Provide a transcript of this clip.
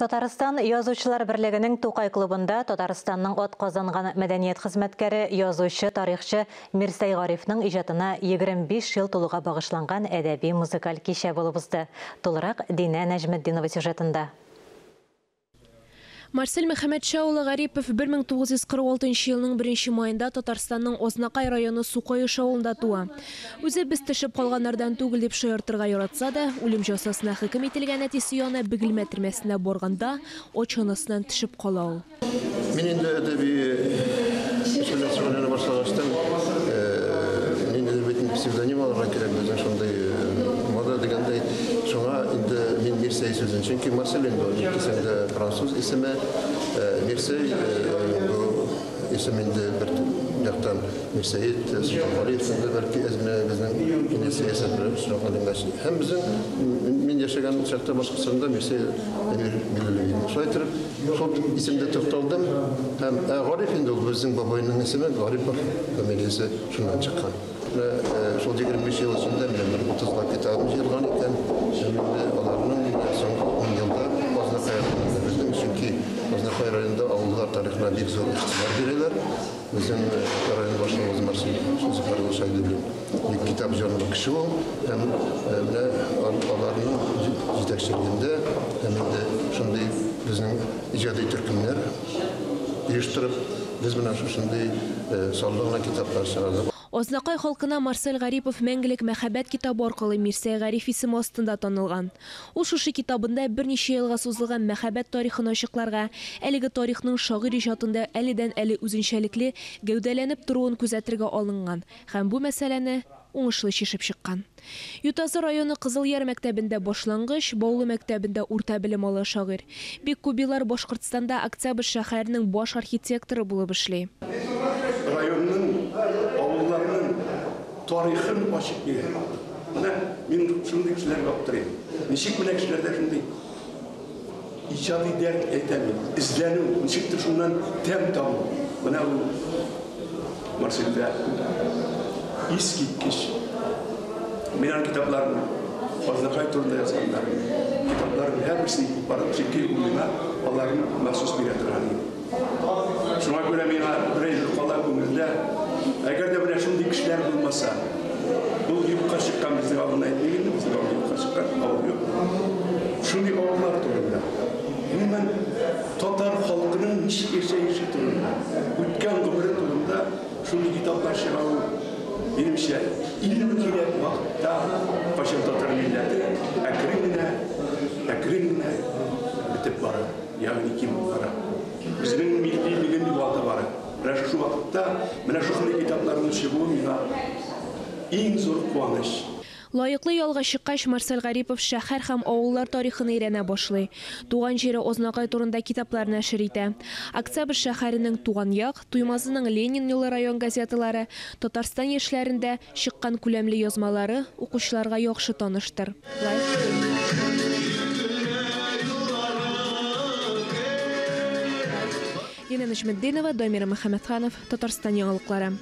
Татарстан Язучылар берлегенең Тукай клубында Татарстанның атказанган мәдәният хезмәткәре, язучы, тарихчы Мирсәй Гарифның иҗатына 25 ел тулуга багышланган әдәби музыкаль кичә булып узды. Тулырак Динә Нәҗметдинова сюжетында. Марсель Мөхәммәтша улы Гарипов 1946 елның 1 маенда Татарстанның Ознакай районы Сукоеш авылында туа. Үзе без төшеп калганнардан түгел дип шаяртырга яратса да, үлем җәзасына хөкем ителгән әтисе янына Бөгелмә төрмәсенә барганда ач анасыннан төшеп кала ул. Мин инде әдәби эш белән шөгыльләнә башлагачтан, ниндидер бит инде псевдоним алырга кирәк, безнең шундый мода дигәндәй, шуңа инде мин Мирсәй сүзен, чөнки Марсель инде ул икесен дә француз исеме, Мирсәй бу исем инде бер яктан Мирсәет Солтангалиев инде бәлки әз генә безнең инде сәясәт белән очраган димәс. Һәм безнең мин яшәгән чакта Башкортстанда Мирсәй Әмир билгеле иде. Шулай итеп, шул исемдә тукталдым. Һәм Гариф инде ул безнең бабайның исеме, Гарипов фамилиясе шуннан чыккан. Менә шул 25 ел эчендә менә бер 30 китабым җыелган икән. Һәм инде аларның менә соңгы 10 елда Азнакай районында безнең, чөнки Азнакай районында авыллар тарихына бик зур игътибар бирәләр. Безнең район башлыгыбыз Марсель Зөфәр улы Шәйдуллин бик китап җанлы кеше ул. Һәм менә аларның җитәкчелегендә һәм инде шундый безнең иҗади төркемнәр оештырып, без менә шушындый саллы гына китаплар чыгардык. Азнакай халкына Марсель Гарипов Мәңгелек мәхәббәт китабы аркылы Мирсәй Гариф исеме астында танылган. Ул шушы китабында берничә елга сузылган мәхәббәт тарихын ачыкларга, әлеге тарихның шагыйрь иҗатында әледән-әле үзенчәлекле гәүдәләнеп торуын күзәтергә алынган һәм бу мәсьәләне уңышлы чишеп чыккан. Ютазы районы Кызыл Яр мәктәбендә башлангыч, Баулы мәктәбендә урта белем ала шагыйрь. Бик күп еллар Башкортстанда Октябрь шәһәренең баш архитекторы булып эшли. Районның, авылларның тарихын ачып бирә. Менә мин шундый кешеләргә аптырыйм. Ничек менә кешеләрдә шундый иҗади дәрт әйтәм мин, эзләнү, ничектер шуннан тәм табу. Менә бу Марсельдә искиткеч. Мин аның китапларын, Азнакай турында язганнарын, китапларын һәрберсен укып барып, чөнки ул миңа аларны махсус бирә торган иде. Шуңа күрә миңа бер әйбер кала күңелдә, әгәр дә менә шундый кешеләр булмаса, ул юкка чыккан безнең авылны әйтмик инде, безнең авыл юкка чыккан, авыл юк. Шундый авыллар турында, гомумән, татар халкының ничек яшәеше турында, үткән гомере турында шундый китаплар чыгару, минемчә, иң кирәк вакытта, кайчан татар милләте әкрен генә, әкрен генә бетеп бара, ягъни кимеп бара. Үзенең миллилеген югалта бара. Менә шушы вакытта, менә шушындый китапларның чыгуы миңа иң зур куаныч. Лаеклы ялга чыккач, Марсель Гарипов шәһәр һәм авыллар тарихын өйрәнә башлый. Туган җире Ознакай турында китаплар нәшер итә. Октябрь шәһәренең Туган як, Туймазының Ленин юлы район газеталары, Татарстан яшьләрендә чыккан күләмле язмалары укучыларга яхшы таныштыр. Дина Нәҗметдинова, Дамира Мөхәммәтханов, Татарстан яңалыклары.